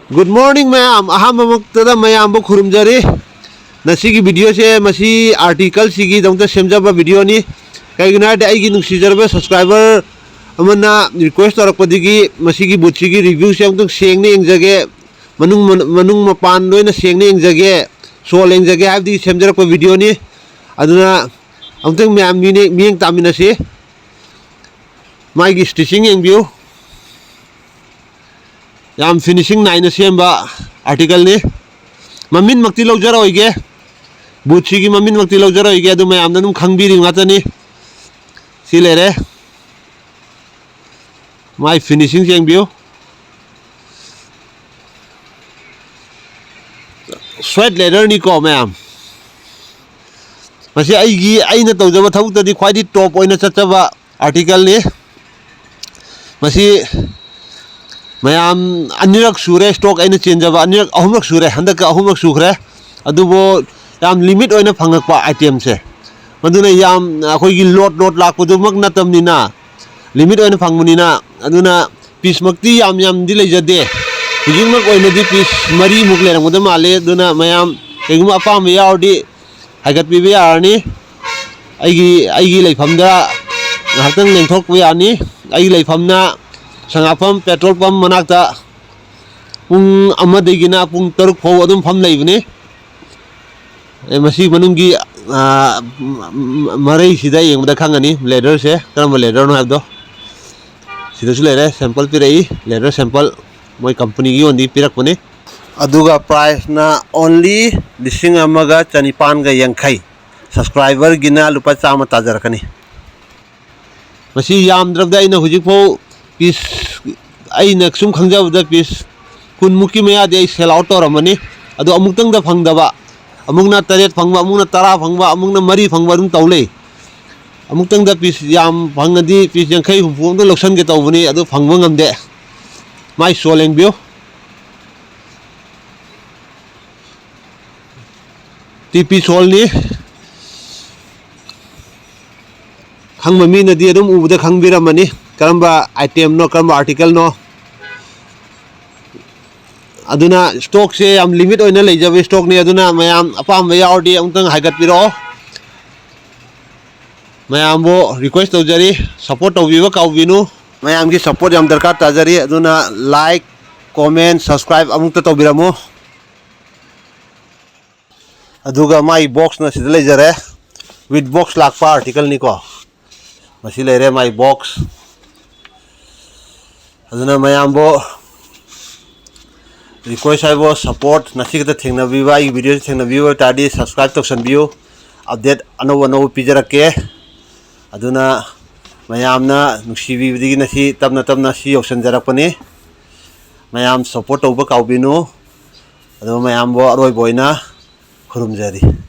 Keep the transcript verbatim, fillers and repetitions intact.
Good morning ꯃꯌꯥꯝ꯫ ꯑꯍꯥꯟꯕꯃꯛꯇꯗ ꯃꯌꯥꯝꯕꯨ ꯈꯨꯔꯨꯝꯖꯔꯤ꯫ ꯉꯁꯤꯒꯤ video ꯁꯦ ꯃꯁꯤ article ꯁꯤꯒꯤꯗꯃꯛꯇ ꯁꯦꯝꯖꯕ video ꯅꯤ꯫ ꯀꯩꯒꯤꯅꯣ ꯍꯥꯏꯔꯗꯤ ꯑꯩꯒꯤ ꯅꯨꯡꯁꯤꯖꯔꯕ subscriber ꯑꯃꯅ request ꯇꯧꯔꯛꯄꯗꯒꯤ ꯃꯁꯤꯒꯤ boot ꯁꯤꯒꯤ review ꯁꯦ ꯑꯃꯨꯛꯇꯪ ꯁꯦꯡꯅ ꯌꯦꯡꯖꯒꯦ, ꯃꯅꯨꯡ ꯃꯅꯨꯡ ꯃꯄꯥꯟ ꯂꯣꯏꯅ ꯁꯦꯡꯅ ꯌꯦꯡꯖꯒꯦ, sole ꯌꯦꯡꯖꯒꯦ ꯍꯥꯏꯕꯗꯤ ꯁꯦꯝꯖꯔꯛꯄ video ꯅꯤ꯫ ꯑꯗꯨꯅ ꯑꯃꯨꯛꯇꯪ ꯃꯌꯥꯝ ꯃꯤꯅꯦ- ꯃꯤꯠꯌꯦꯡ ꯇꯥꯃꯤꯟꯅꯁꯤ꯫ ꯃꯥꯒꯤ stitching ꯌꯦꯡꯕꯤꯌꯨ꯫ ꯌꯥꯝ finishing ꯅꯥꯏꯅ ꯁꯦꯝꯕ article ꯅꯤ꯫ ꯃꯃꯤꯡꯃꯛꯇꯤ ꯂꯧꯖꯔꯣꯏꯒꯦ, boot ꯁꯤꯒꯤ ꯃꯃꯤꯡꯃꯛꯇꯤ ꯂꯧꯖꯔꯣꯏꯒꯦ, ꯑꯗꯨ ꯃꯌꯥꯝꯅ ꯑꯗꯨꯝ ꯈꯪꯕꯤꯔꯤꯕ ꯉꯥꯛꯇꯅꯤ꯫ ꯁꯤ ꯂꯩꯔꯦ꯫ ꯃꯥꯏ finishing ꯌꯦꯡꯕꯤꯌꯨ꯫ Suede leather ꯅꯤꯀꯣ ꯃꯌꯥꯝ꯫ ꯃꯁꯤ ꯑꯩꯒꯤ, ꯑꯩꯅ ꯇꯧꯖꯕ ꯊꯕꯛꯇꯗꯤ ꯈ꯭ꯋꯥꯏꯗꯒꯤ top ꯑꯣꯏꯅ ꯆꯠꯆꯕ article ꯅꯤ꯫ ꯃꯁꯤ ꯃꯌꯥꯝ ꯑꯅꯤꯔꯛ ꯁꯨꯔꯦ stock ꯑꯩꯅ ꯆꯦꯟꯖꯕ, ꯑꯅꯤꯔꯛ, ꯑꯍꯨꯝꯂꯛ ꯁꯨꯔꯦ, ꯍꯟꯗꯛꯀ ꯑꯍꯨꯝꯂꯛ ꯁꯨꯈ꯭ꯔꯦ꯫ ꯑꯗꯨꯕꯨ ꯌꯥꯝ limit ꯑꯣꯏꯅ ꯐꯪꯉꯛꯄ item ꯁꯦ, ꯃꯗꯨꯅ ꯌꯥꯝ ꯑꯩꯈꯣꯏꯒꯤ load load ꯂꯥꯛꯄꯗꯨꯃꯛ ꯅꯠꯇꯕꯅꯤꯅ, limit ꯑꯣꯏꯅ ꯐꯪꯕꯅꯤꯅ꯫ ꯑꯗꯨꯅ piece ꯃꯛꯇꯤ ꯌꯥꯝ ꯌꯥꯝꯗꯤ ꯂꯩꯖꯗꯦ꯫ ꯍꯧꯖꯤꯛꯃꯛ ꯑꯣꯏꯅꯗꯤ piece ꯃꯔꯤꯃꯨꯛ ꯂꯩꯔꯝꯒꯗꯕ ꯃꯥꯜꯂꯦ꯫ ꯑꯗꯨꯅ ꯃꯌꯥꯝ ꯀꯩꯒꯨꯝꯕ ꯑꯄꯥꯝꯕ ꯌꯥꯎꯔꯗꯤ ꯍꯥꯏꯒꯠꯄꯤꯕ ꯌꯥꯔꯅꯤ꯫ ꯑꯩꯒꯤ ꯑꯩꯒꯤ ꯂꯩꯐꯝꯗ ꯉꯥꯏꯍꯥꯛꯇꯪ ꯂꯦꯡꯊꯣꯛꯄ ꯌꯥꯅꯤ꯫ ꯑꯩꯒꯤ ꯂꯩꯐꯝꯅ ꯁꯉꯥꯐꯝ petrol pump ꯃꯅꯥꯛꯇ ꯄꯨꯡ ꯑꯃꯗꯒꯤꯅ ꯄꯨꯡ ꯇꯔꯨꯛ ꯐꯥꯎ ꯑꯗꯨꯝ ꯐꯝ ꯂꯩꯕꯅꯤ꯫ ꯑꯦ, ꯃꯁꯤ ꯃꯅꯨꯡꯒꯤ, ꯑꯥ, ꯃ- ꯃ- ꯃꯔꯩꯁꯤꯗ ꯌꯦꯡꯕꯗ ꯈꯪꯒꯅꯤ leather ꯁꯦ ꯀꯔꯝꯕ leather ꯅꯣ ꯍꯥꯏꯕꯗꯣ꯫ ꯁꯤꯗꯁꯨ ꯂꯩꯔꯦ, sample ꯄꯤꯔꯛꯏ, leather sample꯫ ꯃꯣꯏ company ꯒꯤ ꯑꯣꯏꯅꯗꯤ ꯄꯤꯔꯛꯄꯅꯤ꯫ ꯑꯗꯨꯒ price ꯅ only ꯂꯤꯁꯤꯡ ꯑꯃꯒ ꯆꯅꯤꯄꯥꯟꯒ ꯌꯥꯡꯈꯩ꯫ Subscriber ꯒꯤꯅ ꯂꯨꯄꯥ ꯆꯥꯝꯃ ꯇꯥꯖꯔꯛꯀꯅꯤ꯫ ꯃꯁꯤ ꯌꯥꯝꯗ꯭ꯔꯕꯗ ꯑꯩꯅ ꯍꯧꯖꯤꯛꯐꯥꯎ piece, ꯑꯩꯅ ꯁꯨꯝ ꯈꯪꯖꯕꯗ piece ꯀꯨꯟꯃꯨꯛꯀꯤ ꯃꯌꯥꯗꯤ ꯑꯩ sell out ꯇꯧꯔꯝꯃꯅꯤ꯫ ꯑꯗꯣ ꯑꯃꯨꯛꯇꯪꯗ ꯐꯪꯗꯕ, ꯑꯃꯨꯛꯅ ꯇꯔꯦꯠ ꯐꯪꯕ, ꯑꯃꯨꯛꯅ ꯇꯔꯥ ꯐꯪꯕ, ꯑꯃꯨꯛꯅ ꯃꯔꯤ ꯐꯪꯕ ꯑꯗꯨꯝ ꯇꯧ ꯂꯩ꯫ ꯑꯃꯨꯛꯇꯪꯗ piece ꯌꯥꯝ ꯐꯪꯉꯗꯤ piece ꯌꯥꯡꯈꯩ ꯍꯨꯝꯐꯨ ꯑꯝꯇ ꯂꯧꯁꯟꯒꯦ ꯇꯧꯕꯅꯤ, ꯑꯗꯨ ꯐꯪꯕ ꯉꯝꯗꯦ꯫ ꯃꯥꯏ sole ꯌꯦꯡꯕꯤꯌꯨ꯫ ꯇꯤ ꯄꯤ sole ꯅꯤ꯫ ꯈꯪꯕ ꯃꯤꯅꯗꯤ ꯑꯗꯨꯝ ꯎꯕꯗ ꯈꯪꯕꯤꯔꯝꯃꯅꯤ ꯀꯔꯝꯕ item ꯅꯣ, ꯀꯔꯝꯕ article ꯅꯣ꯫ ꯑꯗꯨꯅ stockꯁꯦ ꯌꯥꯝ limit ꯑꯣꯏꯅ ꯂꯩꯖꯕ stockꯅꯤ꯫ ꯑꯗꯨꯅ ꯃꯌꯥꯝ ꯑꯄꯥꯝꯕ ꯌꯥꯎꯔꯗꯤ ꯑꯃꯨꯛꯇꯪ ꯍꯥꯏꯒꯠꯄꯤꯔꯛꯑꯣ꯫ ꯃꯌꯥꯝꯕꯨ request ꯇꯧꯖꯔꯤ, support ꯇꯧꯕꯤꯕ ꯀꯥꯎꯕꯤꯅꯨ꯫ ꯃꯌꯥꯝꯒꯤ support ꯌꯥꯝ ꯗꯔꯀꯥꯔ ꯇꯥꯖꯔꯤ꯫ ꯑꯗꯨꯅ like, comment, subscribe ꯑꯃꯨꯛꯇ ꯇꯧꯕꯤꯔꯝꯃꯨ꯫ ꯑꯗꯨꯒ ꯃꯥꯒꯤ boxꯅ ꯁꯤꯗ ꯂꯩꯖꯔꯦ꯫ With box ꯂꯥꯛꯄ articleꯅꯤꯀꯣ꯫ ꯃꯁꯤ ꯂꯩꯔꯦ ꯃꯥꯒꯤ box꯫ ꯑꯗꯨꯅ ꯃꯌꯥꯝꯕꯨ request ꯍꯥꯏꯕꯨ support ꯉꯁꯤ ꯈꯛꯇ ꯊꯦꯡꯅꯕꯤꯕ, ꯑꯩꯒꯤ videoꯁꯤ ꯊꯦꯡꯅꯕꯤꯕ ꯑꯣꯏ ꯇꯥꯔꯗꯤ subscribe ꯇꯧꯁꯟꯕꯤꯌꯨ꯫ Update ꯑꯅꯧ ꯑꯅꯧꯕ ꯄꯤꯖꯔꯛꯀꯦ꯫ ꯑꯗꯨꯅ ꯃꯌꯥꯝꯅ ꯅꯨꯡꯁꯤꯕꯤꯕꯗꯒꯤ ꯉꯁꯤ ꯇꯞꯅ ꯇꯞꯅ ꯁꯤ ꯌꯧꯁꯟꯖꯔꯛꯄꯅꯤ꯫ ꯃꯌꯥꯝ support ꯇꯧꯕ ꯀꯥꯎꯕꯤꯅꯨ꯫ ꯑꯗꯨ ꯃꯌꯥꯝꯕꯨ ꯑꯔꯣꯏꯕ ꯑꯣꯏꯅ ꯈꯨꯔꯨꯝꯖꯔꯤ꯫